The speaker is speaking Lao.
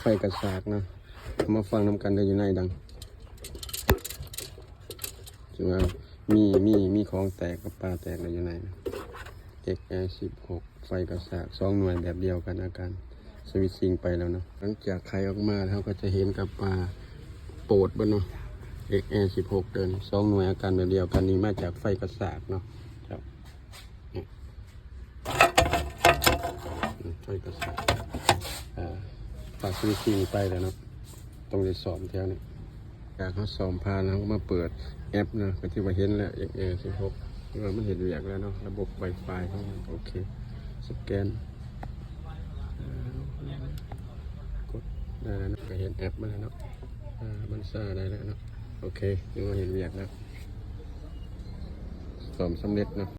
ໄຟກະສາກເນາະ ເຮົາມາຟັງນຳກັນເດີ ຢູ່ໃນດັງ ຖືວ່າມີ ມີ ມີຂອງແຕກກັບປາແຕກແລ້ວຢູ່ໃນ ເອັກແອສິບຫົກ ໄຟກະສາກ ສອງໜ່ວຍແບບດຽວກັນ ອາການສະວິດຊິງໄປແລ້ວເນາະ. ຫຼັງຈາກໄຂອອກມາ ເຮົາກໍຈະເຫັນກັບປາໂປດເບິດເນາະ ເອັກແອສິບຫົກ ເດີ ສອງໜ່ວຍອາການແບບດຽວກັນ ນີ້ມາຈາກໄຟກະສາກເນາະ. ນີ້ ໄຟກະສາກ ເອີ ປາສະວິດຊິງໄປແລ້ວເນາະ ຕ້ອງໄດ້ສ້ອມແຖວນີ້. ຈາກເຮົາສ້ອມຜ່ານ ເຮົາກໍມາເປີດແອັບເນາະ ກໍຖືວ່າເຫັນແລ້ວ ເອັກແອສິບຫົກ ຖືວ່າມັນເຮັດວຽກແລ້ວເນາະ ລະບົບໄວຟາຍຂອງເຮົາ. ໂອເຄ ສະແກນ ເອີ ກົດໄດ້ແລ້ວເນາະ ກໍເຫັນແອັບມາແລ້ວເນາະ ເອີ ມັນຊ້າໄດ້ແລ້ວເນາະ. ໂອເຄ ຖືວ່າເຮັດວຽກແລ້ວ ສ້ອມສຳເລັດເນາະ.